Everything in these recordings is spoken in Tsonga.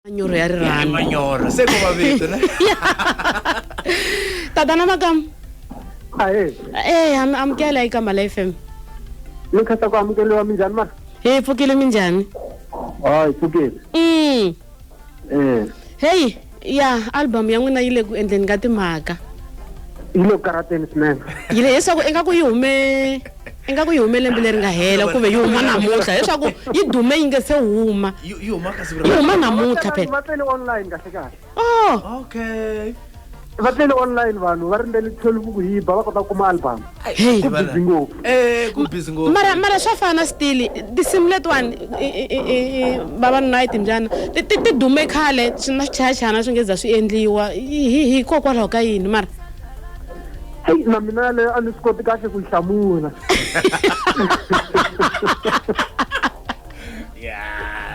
Manyoro ya rirhandzu. Manyoro se ko va vito ne. Tatana Makamu. Ahee. Eh, am amukela eka Mala FM. Ni khensa ku amukeliwa minjhani mara? Hi pfukile minjhani? Hayi pfukile. Eh. Hey, ya album ya n'wina yi le ku endleni ka timhaka. Yi le ku karateni swinene. Yi le leswaku ingaku yi hume ingaku yi hume lembe leri nga hela kumbe yi huma namuntlha leswaku yi dume yi nge se huma. Yi huma ka siku Yi huma namuntlha phela. Va tlele online kahle kahle. Oh. Okay. Va tlele online vanhu va rindzele 12 ku yi ba va kota ku kuma album. Hey. Ku busy ngopfu. Eh, ku busy ngopfu. Mara swa fana stili tinsimu letiwani vavanuna yi timbyana ti dume khale swi na swichayachayana swi nge za swi endliwa hikokwalaho ka yini mara? Hey, na mina yaleyo a ni swi koti kahle ku yi hlamula.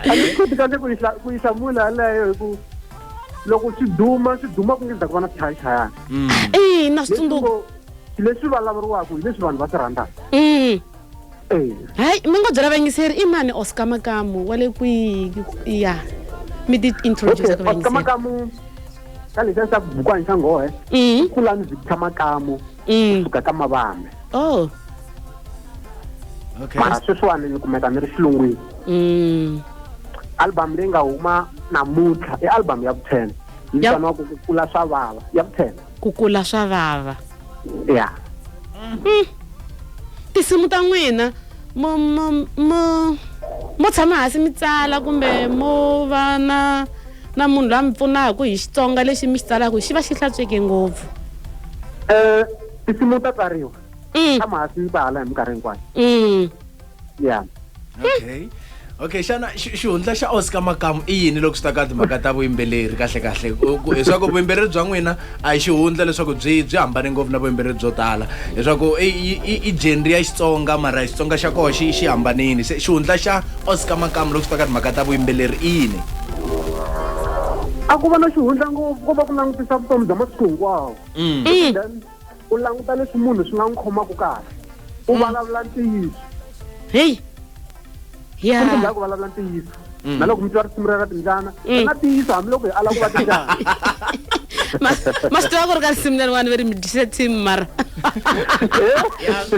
A ni swi koti kahle ku yi hlamula yaleyo hi ku loko swi duma swi duma ku nge za ku va na swichayachayana. Eh, na swi tsundzuka. Leswi vulavuriwaka hi leswi vanhu va swi rhandzaka. Eh. Hayi, mi ngo byela vayingiseri i mani Oscar Makamu wa le kwihi ya mi ti introduce Okay, ka Oscar vayingiseri. Makamu ka lexiya xa bukwani xa nghohe kulani Victor Makamu kusuka ka Mavambe. Oh. Okay. Mara sweswiwani ni kumeka ni ri xilungwini. Album leyi nga huma namuntlha i album ya vu-10. Yi vitaniwa ku Kula Swa Vava ya vu-10. Ku Kula Swa Vava. Yeah. Tinsimu ta n'wina mo mo mo mo tshama hansi mi tsala kumbe mo va na na munhu loyi a mi pfunaka hi Xitsonga lexi mi xi tsalaka xi va xi hlantsweke ngopfu. Tinsimu ta tsariwa. Tshama hansi ni tsala hi minkarhi hinkwayo. Yeah. Okay. Okay, xana xihundla xa Oscar Makamu i yini loko swi ta ka timhaka ta vuyimbeleri kahle kahle? Leswaku vuyimbeleri bya n'wina a hi xihundla leswaku byi hambane ngopfu na vuyimbeleri byo tala. Leswaku i genre ya Xitsonga mara Xitsonga xa koho xi hambanile. Se xihundla xa Oscar Makamu loko swi ta ka timhaka ta vuyimbeleri i yini? A ku va na xihundla ngopfu ko va ku langutisa vutomi bya masiku hinkwawo. Then u languta leswi munhu swi nga n'wi khomaka kahle. U vulavula ntiyiso. Hey. Yeah. Kumbe ku vulavula ntiyiso. Na loko mi twa risimu ra timbyana, na ntiyiso hambiloko hi ala ku va timbyana. Ma swi tiva ku ri ka risimu leriwani va ri mi dyise team mara.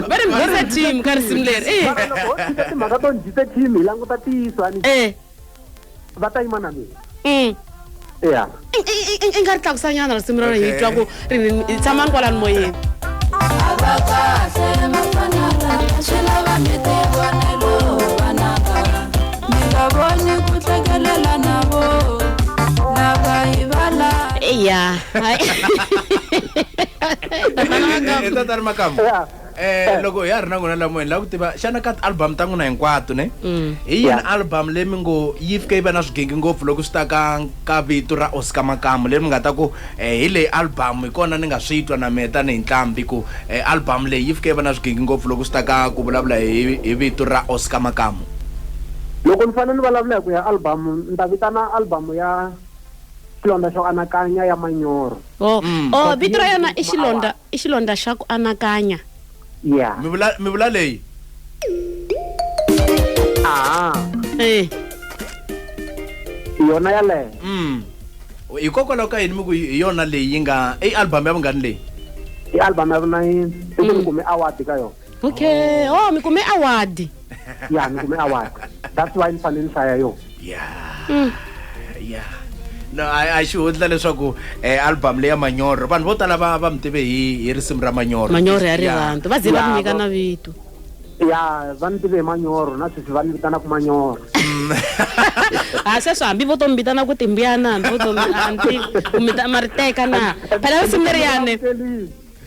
Va ri mi dyise team ka risimu leri. Mara loko ho tshika timhaka to dyise team hi languta ntiyiso ani. Va ta yima na mina. Yeah. I nga ri tlakusanyana risimu ra hi twa ku ri tshamani kwalani moyeni. Yeah. Tatana Makamu. Loko ya ri na n'wina la moyeni la ku tiva xana ka album ta n'wina hinkwato ne? Hi yini album leyi mi ngo yi fike yi va na swigingi ngopfu loko swi ta ka vito ra Oscar Makamu leri mi nga ta ku hi leyi album hi kona ni nga swi twa na mina tanihi nqambi ku album leyi yi fike yi va na swigingi ngopfu loko swi ta ka ku vulavula hi vito ra Oscar Makamu? Loko ni fanele ni vulavula hi ku ya album ni ta vitana album ya Xilondza xo Anakanya ya Manyoro. Oh, oh, vito ra yona i Xilondza, i Xilondza xa ku Anakanya. Yeah. Mi vula leyi? Ah. Yona yaleyo. Hikokwalaho ka yini mi ku hi yona leyi yi nga i album ya vungani leyi? I album ya vunayini. I ku ni kume award ka yona. Okay. Oh, mi kume award. Yeah, mi kume award. That's why ni fanele ni hlaya yona. Yeah. Yeah. No, a xihundla leswaku album leyi ya Manyoro vanhu vo tala va mi tive hi risimu ra Manyoro. Manyoro ya rirhandzu. Va ze va ku nyika na vito. Ya, va ni tive hi Manyoro na sweswi va ni vitana ku Manyoro. Ha sweswo hambi vo to mi vitana ku Timbyana, hambi vo to mi anti ku mi ta ma ri teka na. Phela risimu leriyani.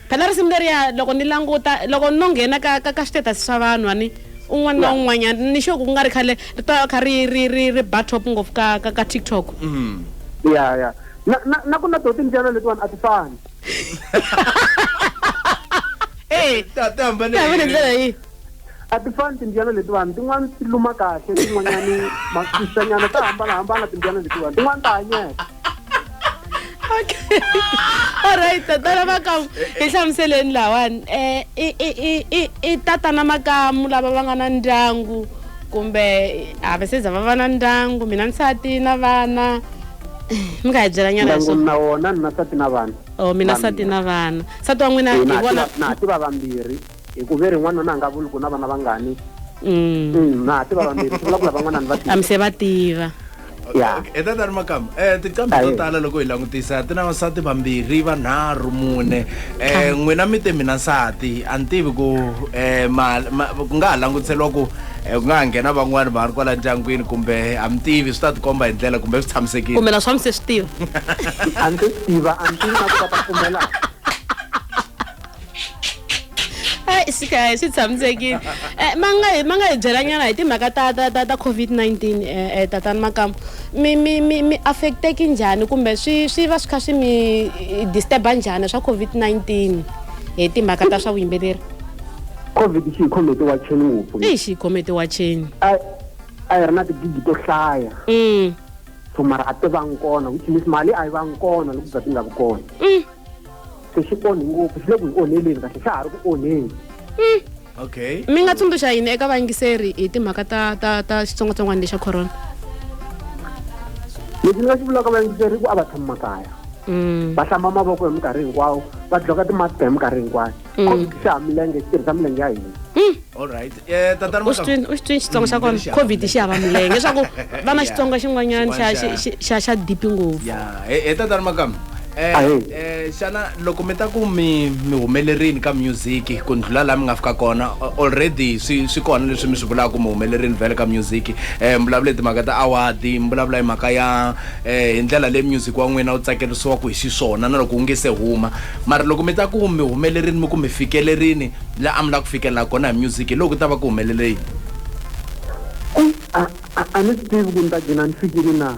Phela risimu leriya loko ni languta loko no nghena ka status swa vanhu ani un'wana na un'wanyana ni sure ku nga ri khale ri ta kha ri ri ri ri ba top ngopfu ka TikTok. Yeah, yeah. Na na na ku na to timbyana letiwani a ti fani. Eh, ta ta hambane. Ta hambane ndlela yihi? A ti fani timbyana letiwani, tin'wani ti luma kahle, tin'wanyani masisanyana ta hambana hambana timbyana letiwani, tin'wani ta hanyeka. Okay. All right, Tatana Makamu, hi hlamuseleni lawani. I Tatana Makamu lava va nga na ndyangu kumbe a va se za va va na ndyangu, mina nsati na vana. Mi nga hi byela nyana hi swona. Na wona ni na nsati na vana. Oh, mi na nsati na vana. Nsati wa n'wina hi vona na ha tiva vambirhi hi ku ve ri n'wanuna a nga vuli ku na vana vangani. Na ha tiva vambirhi swi vula ku lavan'wana ni va tiva. A mi se va tiva. Ya. He tatani Makamu, tinqambi to tala loko hi langutisa ti na vasati vambirhi, vanharhu, mune. N'wina mi te mi na nsati, a ni tivi ku ma ku nga ha langutiseriwa ku ku nga ha nghena van'wani va ri kwala ndyangwini kumbe a mi tivi swi ta tikomba hi ndlela kumbe swi tshamisekile. Kumbe na swa mi se swi tiva. A ni se swi tiva, a ni tivi na ku va ta pfumela. Hayi swi kahle swi tshamisekile. Ma nga hi ma nga hi byela nyana hi timhaka ta ta ta ta COVID-19 tatani Makamu. Mi mi mi mi affect-eke njhani kumbe swi swi va swi kha swi mi disturb-a njhani swa COVID-19 hi timhaka ta swa vuyimbeleri? Covid xi hi khome tiwacheni ngopfu. Eyi xi hi khome tiwacheni. A a hi ri na tigigi to hlaya. So mara a ti vangi kona which means mali a yi vangi kona loko bya ti nga vi kona. Se xi onhe ngopfu, xi le ku hi onheleni kahle, xa ha ri ku onheni. Okay. Mi nga tsundzuxa yini eka vayingiseri hi timhaka ta ta ta xitsongwatsongwana lexa corona? Lexi ni nga xi vulaka vayingiseri i ku a va tshami makaya. Va hlamba mavoko hi minkarhi hinkwawo, va dloka ti-mask hi minkarhi hinkwayo. Covid xi ha milenge, xi tirhisa milenge ya hina. All right. Tatana U xi twini, u xi twini Xitsonga xa kona? Covid xi hava milenge. Leswaku va na Xitsonga xin'wanyana xa xa xa deep ngopfu. Ya, he tatana Makamu. Xana loko mi ta ku mi mi humelerini ka music ku ndlula laha mi nga fika kona already swi swi kona leswi mi swi vulaka ku mi humelerini vhele ka music mi vulavula hi timhaka ta award mi vulavula hi mhaka ya hi ndlela leyi music wa n'wina wu tsakerisiwaka hi xiswona na loko wu nge se huma mara loko mi ta ku mi humelerini mi ku mi fikelerini la a mi lava ku fikelela kona hi music hi loko ku ta va ku humelele yini? A a a ni swi tivi ku ni ta gcina ni fikile na.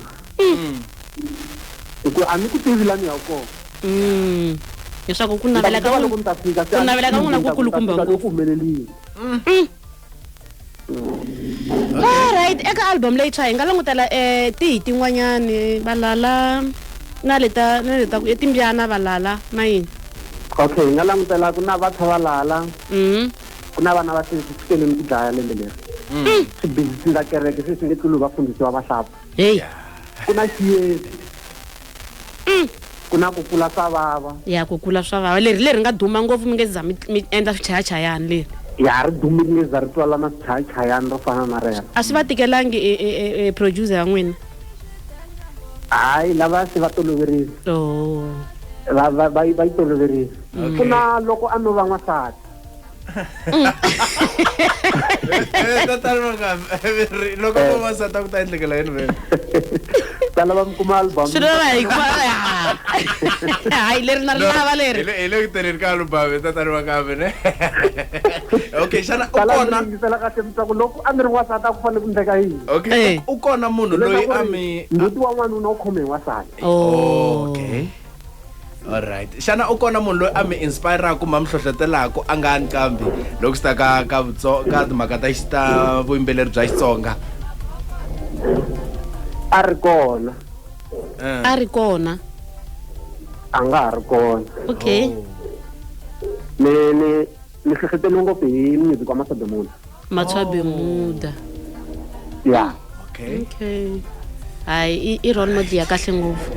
Hi ku a ni ku tivi la ni yaka kona. Leswaku ku navela ka loko ni ta fika ku navela ka n'wina ku kulukumba ngopfu. Ku humelelile. Alright, eka album leyintshwa hi nga langutela tihi tin'wanyani valala na leta na leta ku timbyana valala na yini? Okay, hi nga langutela ku na va valala. Ku na vana va swi fikeleni ku dlaya lembe leri. Swi busy swi ndla kereke se swi nge tluli vafundhisi va vahlapfa. Hey. Ku na xiyesi. Ku na ku kula swa vava. Ya ku kula swa vava leri leri nga duma ngopfu mi nge za mi mi endla swichayachayani leri. Ya ri dumile nge za ri twala na swichayachayani ro fana na rero. A swi va tikelangi e producer ya n'wina? Hayi lava se va toloverile. Oh. Va va va yi toloverile. Ku na loko a no va n'wansati. Tatana Makamu, loko ko va nsati a ku ta endlekela yini vhele? Ta lava mi kuma album. Swi lava hi kuma hayi leri na ri lava leri. Hi le ku tirheni ka album tatana Makamu ne. Okay, xana u kona yingisela kahle mi twa ku loko a ni ri n'wansati a ku fanele ku endleka yini? Okay, u kona munhu loyi a mi ndzhuti wa n'wanuna u khome hi n'wansati. Okay. Alright. Xana u kona munhu loyi a mi inspiraka kumbe a mi hlohlotelaka a nga nqambi loko swi ta ka ka ka timhaka ta ta vuyimbeleri bya Xitsonga? A ri kona. A ri kona. A nga ha ri kona. Okay. Oh. Ni ni ni hlohloteriwe ngopfu hi music wa Matswa Bemuda. Matswa Bemuda. Yeah. Okay. Okay. Hayi i role model ya kahle ngopfu.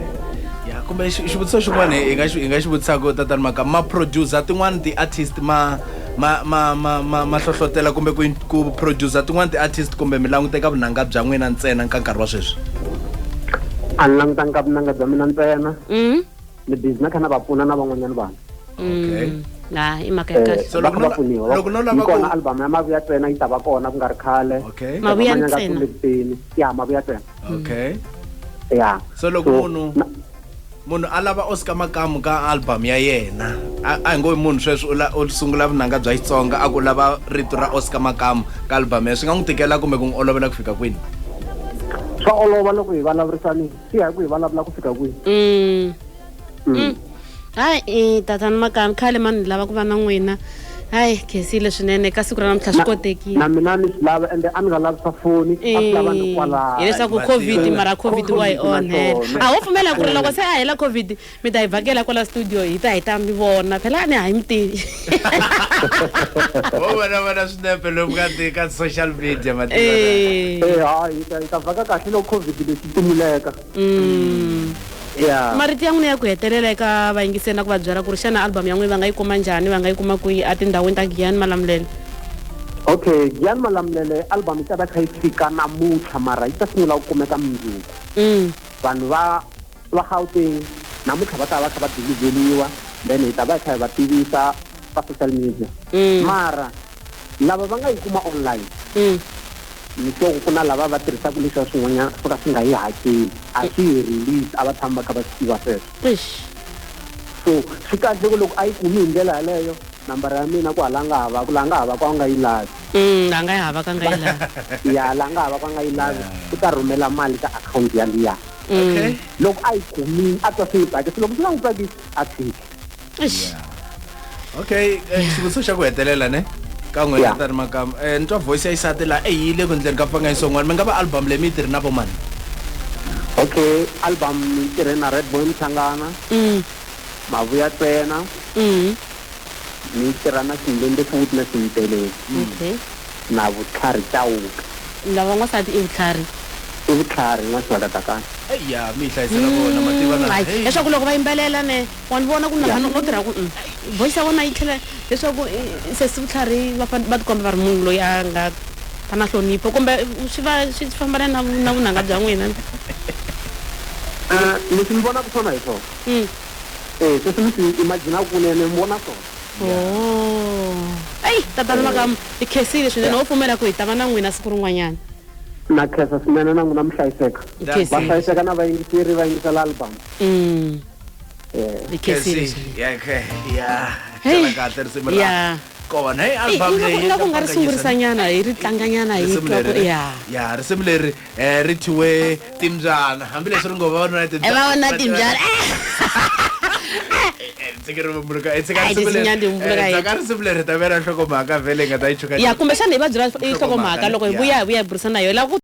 Ya kumbe xivutiso xin'wana hi nga xi hi nga xi vutisaka tatana Maka ma producer tin'wana ti-artist ma ma ma ma ma ma hlohlotela kumbe ku ku producer tin'wana ti-artist kumbe mi languteka vunanga bya n'wina ntsena ka nkarhi wa sweswi? A ni langutanga ka vunanga bya mina ntsena. Ni busy na kha na va pfuna na van'wanyana vanhu. Okay. Ha i mhaka ya kahle. So loko va pfuniwa. Loko no lava ku kona album ya Mavuya Ntsena yi ta va kona ku nga ri khale. Okay. Mavuya Ntsena. Ya Mavuya Ntsena. Okay. Ya. So loko munhu munhu a lava Oscar Makamu ka album ya yena a hi ngo munhu sweswi u la u sungula vunanga bya Xitsonga a ku lava rito ra Oscar Makamu ka album ya swi nga n'wi tikela kumbe ku n'wi olovela ku fika kwini? Swa olova loko hi vulavurisanile swi ya hi ku hi vulavula ku fika kwihi. Hayi tatana Makamu khale mani ni lava ku va na n'wina hayi khensile swinene ka siku ra namuntlha swi kotekile. Na mina ni swi lava ende a ni nga lavi swa foni a swi lava ni kwalano. Hileswaku COVID mara COVID wa hi onhela. A ho pfumela ku ri loko se a hela COVID mi ta hi vhakela kwala studio hi ta hi ta mi vona phela a ni ha yi mi tivi. Ho vona vona swinepe lomu ka ti ka social media ma tiva. Eh hayi hi ta vhaka kahle loko COVID lexi timuleka. Yeah. Marito ya n'wina ya ku hetelela eka vayingiseri na ku va byela ku ri xana album ya n'wina va nga yi kuma njhani, va nga yi kuma kwihi etindhawini ta Giyani Malamulele? Okay, Giyani Malamulele album yi ta va kha yi fika namuntlha mara yi ta sungula ku kumeka mundzuku. Vanhu va va Gauteng namuntlha va ta va kha va dilivheliwa then hi ta va hi kha hi va tivisa ka social media. Mara lava va nga yi kuma online ni sure ku na lava va tirhisaka leswiya swin'wanyana swo ka swi nga yi hakeli a swi yi release a va tshami va kha va swi tiva sweswo. So swi kahle ku loko a yi kumi hi ndlela yaleyo nambara ya mina ku hala nga havaku laha nga havaku a nga yi lavi. La nga yi havaka a nga yi lavi. Ya la nga havaka a nga yi lavi u ta rhumela mali ka akhawunti ya liya. Okay. Loko a yi kumile a twa swi n'wi tsakisa loko swi nga n'wi tsakisi a tshiki. Eish. Okay, xivutiso xa ku hetelela ne ka n'wina Yeah. tani makamu ni twa voice ya xisati laha eyi yi le ku ndleni ka pfanganyiso wun'wana mi nga va album leyi mi yi tirhi na vo mani? Okay, album ni yi tirhe na Red Boy Mchangana. Mavuya Tsena. Ni yi tirha na Xindende futhi na Xinteleni. Okay. Na Vutlhari Chauke. Lava n'wansati i Vutlhari. I Vutlhari n'waxivandla Takani. Eya, mi yi hlayisela vona mativa na. Hayi, Hey. leswaku loko va yimbelela ne wa ni vona ku na Yeah. no tirha ku voice ya vona yi tlhela leswaku sesi Vutlhari va va tikomba va ri munhu loyi a nga ta na nhlonipho kumbe swi va swi fambana na na vunanga bya n'wina. Leswi ni vonaka swona hi swona. Eh, sweswi ni swi imagine kunene ni vona swona. Oh. Ei, tatana Makamu, hi khensile swinene wo pfumela ku hi ta va na n'wina siku rin'wanyana. Na khensa swinene na n'wina mi hlayiseka. Hi khensile. Va hlayiseka na vayingiseri va yingisela album. Hi khensile swinene. Yeah, okay. Yeah. Hey. Tsala kahle risimu ra Yeah. kona. Hey, Ei, album leyi ingaku nga ri yi sungurisanyana hi ri tlanganyana hi Risimu twa ku leri, ya. Ya, risimu leri ri thyiwe timbyana. Hambileswi ri ngo vavanuna timbyana. Eh, vavanuna timbyana. Tshika ri vumbuluka, tshika Ai, risimu leri. tisinya ndi vumbuluka Eh, yini. tshika risimu leri ta vera nhlokomhaka vhele hi nga ta yi chuka. Ya, kumbexana hi va byela i nhlokomhaka loko hi Ya. vuya hi vuya hi burisana na yona. Lava ku